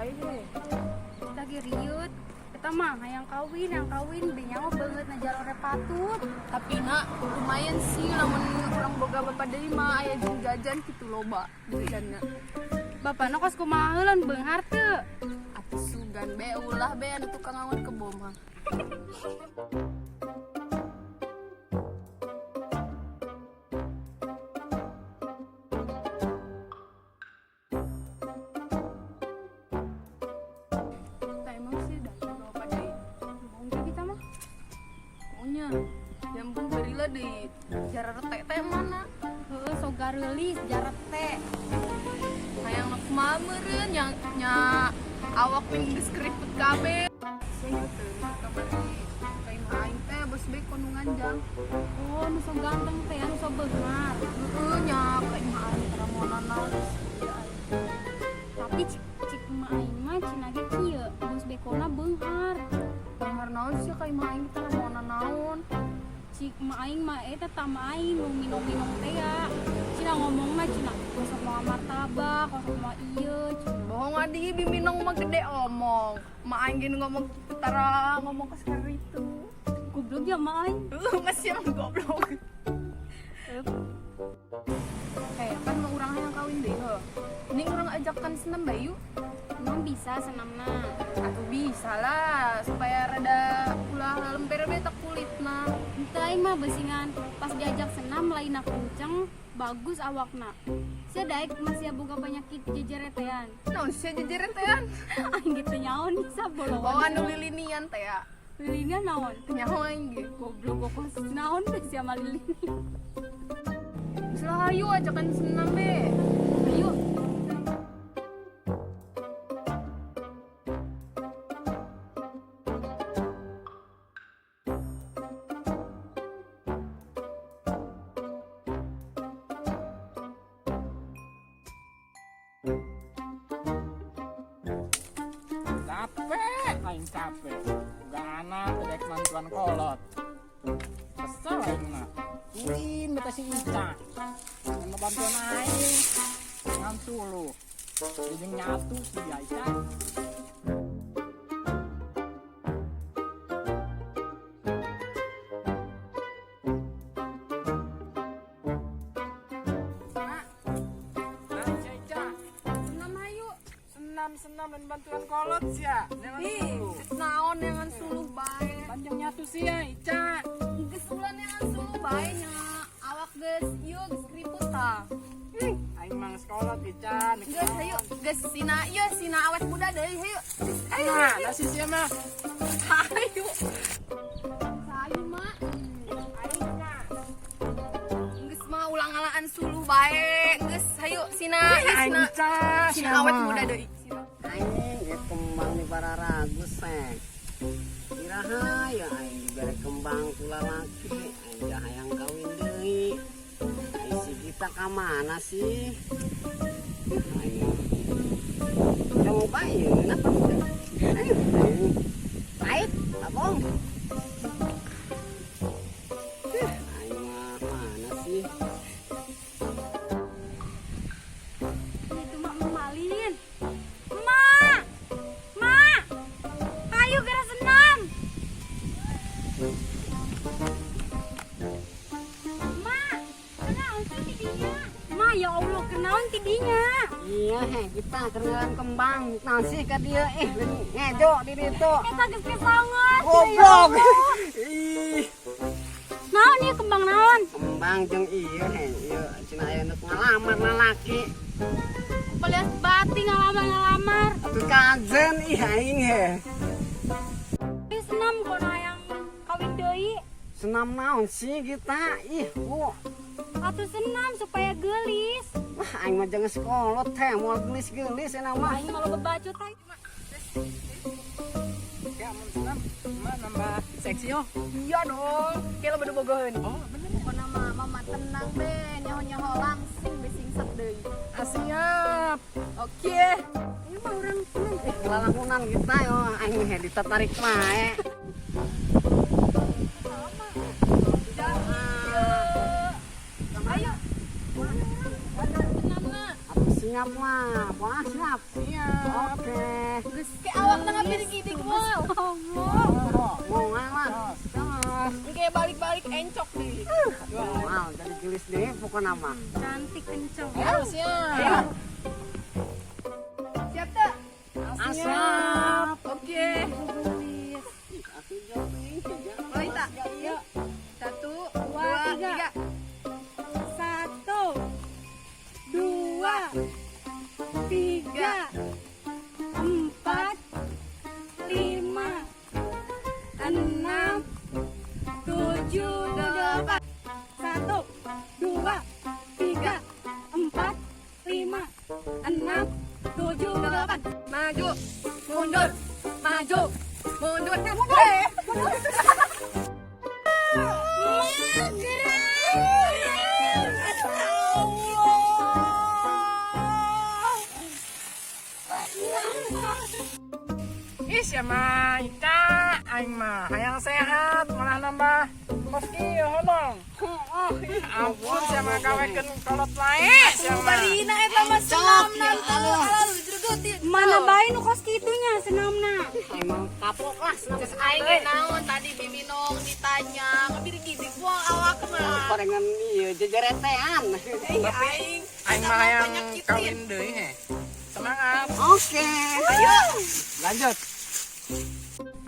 Wae deh. Lagi riut. Eta mah hayang kawin be nyawa banget na jalore patut. Tapi nak lumayan sih lamun urang boga bapak deui mah aya jeung jajan kitu loba jajanna. Bapakna kos kumaha heulan beunghar teu? Atuh sugan be ulah be anu tukang ngangon kebo mah. Tah emang sih dah boga bapak deui. Bohong teh kita mah. Maunya jambung berilah di jarare teh mana? Heueuh sok gareulis jarete. Hayang nak kumaha meureun nya nya awak ming geus keriput kabeh. Sia teu kamari ka imah aing teh bos be konungan jang. Oh, nu sok ganteng teh anu sok beunghar. Heeh nya ka imah aing tara moal nanaon sia aing. Tapi cik cik emak aing mah cenah ge kieu, bos bekona beunghar. Beunghar naon sia ka imah aing tara moal nanaon. Cik emak aing mah eta tama aing nu minum-minum teh ya. Cenah ngomongna cenah kosok moal martabak, kosok moal ieu cenah. Bohong adi biminong mah gede omong. Emak aing ge nu ngomong kitu tara ngomong ka sekali itu. Goblok ya emak aing. Heeh masih emang goblok. Eh, kan mau urang hayang kawin deui heuh. Mending urang ajakan senam bae yuk. Emang bisa senamna? Atuh bisa lah supaya rada ulah lemper be tak kulitna. Henteu aing mah beusingan pas diajak senam lainna kenceng, bagus awakna. Sia daek masih boga penyakit jejeretean. Naon sia jejeretean? Aing ge teu nyaho nih saboloan. Oh anu lilinian teh ya. Lilinian naon? Teu nyaho aing ge. Goblok kokos naon teh sia mah lilini. Geus lah hayu ajakan senam be. Ayo. Capek, aing capek. Gak anak, tidak mantuan kolot. Kesel aing mah. Ulin beta si Ica. Yang bantuan aing. Ngan suluh. Jeung nyatu si Ica. Nah, Nah, si Ica. senam hayu. Senam-senam dan bantuan kolot sia. Jangan Ih, suluh. naon dengan suluh bae. Panjang nyatu sia Ica. Geus ulah neangan suluh bae nya. Awak geus ieu geus keriput tah. Aing mah geus kolot Ica. Geus hayu, geus sina ieu sina awet muda deui hayu. Ayo, Nah, nasi sia mah. hayu. Sayu mak. Aing mah. Geus mah ulang ngalaan suluh bae. Geus hayu sina ieu Aing sina Ica. sina awet muda deui. Sina. Aing ge kembang di pararagus teh. Iraha ya aing dibere kembang ku lalaki, aing ge hayang kawin deui. Aing si Gita ka mana sih? Aing mah. Kamu bae kenapa teu? Ayo, aing. Pahit, abong. Aing mah mana sih? Itu mak malin. Mak! Mak! Ayo geura senam. Mak, kenaon sih tidinya? Mak, ya Allah, kenaon tidinya? Iya, heh, kita kenalan kembang. Nasi ka dieu ngejo di ditu. Eta geus kesongot. Goblok. Ih, Naon ieu kembang naon? kembang jeung ieu heh, ieu cenah aya nu ngalamar lalaki. Pelias bati ngalamar-ngalamar. Atuh kajen ih aing heh. Ayo senam kono hayang kawin deui. Senam naon sih kita? Ih, bu. Atuh senam supaya geulis. Wah, aing mah jangan sekolot teh, moal geulis-geulis enak mah. Aing mah loba bacot teh. Ya, mun senam mah nambah seksi oh. Iya dong, kayak lo badu bogoheun. Oh, bener. Pokona mah mama tenang be, nyaho-nyaho langsing be singset deui. Ah, siap. Oke. Ayo mah urang senam. Ih, lalakunan kita yo aing heh ditarik wae. Ayo. Senamna. Atuh Siap lah, wah siap. Siap. Oke. Geus ke awak na ngabidig-idig mo. Allah. Oh, Mau ngalah. Tos. Engke balik-balik encok deui. Wow, jadi gelis deh pokoknya mah. Cantik kenceng. Ayo siap. Siap teu? Siap. Oke. Gelis. Aku jogging, tiga. Mulai tak? Yuk. 1, 2, 2, 3. 3. 1, 2, 3, 4, 5, 6, 7, 8. 1, 2, 3, 4, 5, 6, 7, 8. Maju, mundur, maju, mundur, mundur. Ih, siapa Ica, aing mah hayang sehat malah nambah kos ieu holong. Ih, ampun siapa gawekeun kolot lae siapa. Balina eta mah senamna teu alalu jregot ieu. Mana bae nu kos kitunya senamna. Emang kapok lah senam. Terus aing ge naon tadi diminum ditanya, ngabirig-idig buang awakna. Gorengan iya jejeretean. Ih, aing. Aing mah hayang kawin deui he. Semangat. Oke. Ayo. Lanjut.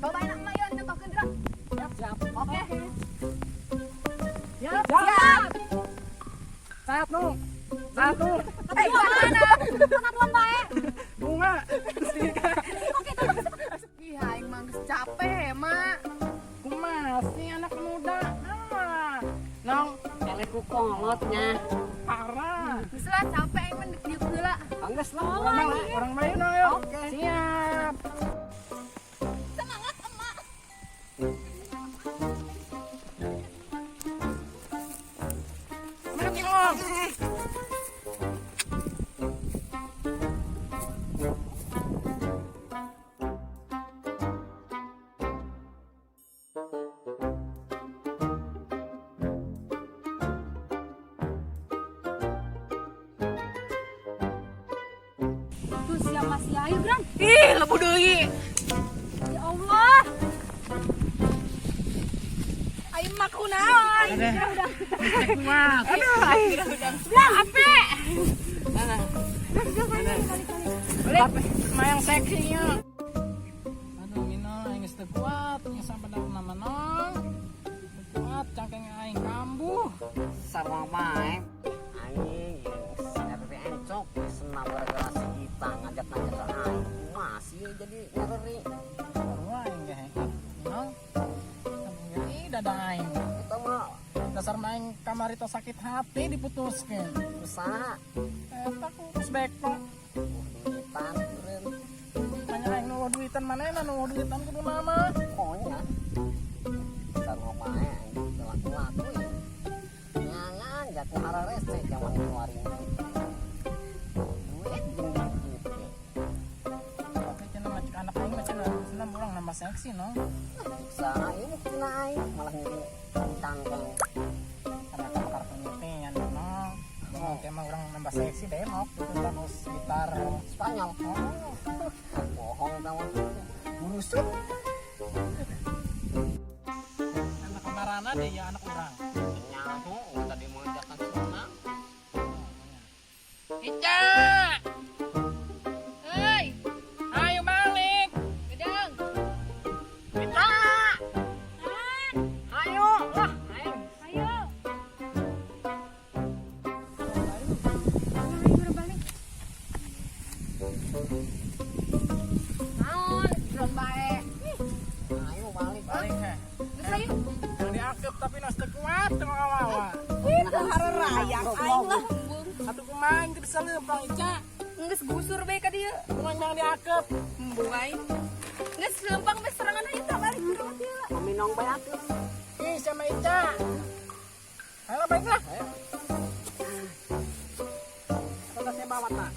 Cobain emak yuk nyetokeun gerak. Siap, siap. Oke. Siap. Siap. 1, 1, Eh, mana? Satuan bae. 2, 3. Ih, aing mah geus capek, Mak. Kumaha sih anak muda? Ah. Nong, Eleh ku kolotnya. parah. Geus lah capek aing mah dek diuk heula. Angges lah. Orang orang bayu nong yuk. Oke. Siap. Semangat, emak. Semangat Nong. Tuh siapa sih ayo Gran? Ih, lebu deui. Ya Allah. Aing mah kunaon? Kuat. Aduh, aing udah. Ape. Tapi mayang seksi nya. Aduh Mino, aing geus teu kuat, nya sampai nama nong. Teu kuat cangkeng aing kambuh. Sarua bae. Aing si RT encok senam gara-gara si Gita ngajak-ngajak ke aing. Masih jadi nyereri. Sarua aing ge. Nong. Ih, dada aing. Kita mah Dasar main kamari tos sakit hati diputuskeun. usaha. Eta ku geus beko. Duitan keren. Tanya aing nu duitan manehna nu duitan kudu mama. Pokoknya sarua bae aing teu laku-laku ya. Nyangan jaku hararese zaman keluarin duit jeung duit duit. Tapi cenah mah cek anak aing mah cenah senam urang nambah seksi no. Usaha ieu buktina aing malah nyeri cangkeng. Karena bakar penelitian no. Oh, mah urang nambah seksi demok gitu terus gitar Spanyol. Oh, Bohong tau. Burusuk. Anak kemarana deh ya anak urang. Nyaho tadi mau jakan senang. Ica, Hei, ayo balik. gedang. Mita, ayo lah, ayo. Ayo. Ayo udah balik. Naon, belum bae. Ayo balik. Balik he. Geus ayo. Yang diakep tapi nas teu kuat teu ngawawa. Ih, hararayak aing lah. Embung. Atuh kumaha aing teu bisa leumpang Ica. Geus gusur bae ka dieu. Kumaha yang diakep. Embung aing. Geus leumpang bae serangan aing tak balik ke rumah heula. Minong bae atuh. Ih, sama Ica. Ayo balik lah. Ayo. Apa saya bawa tak?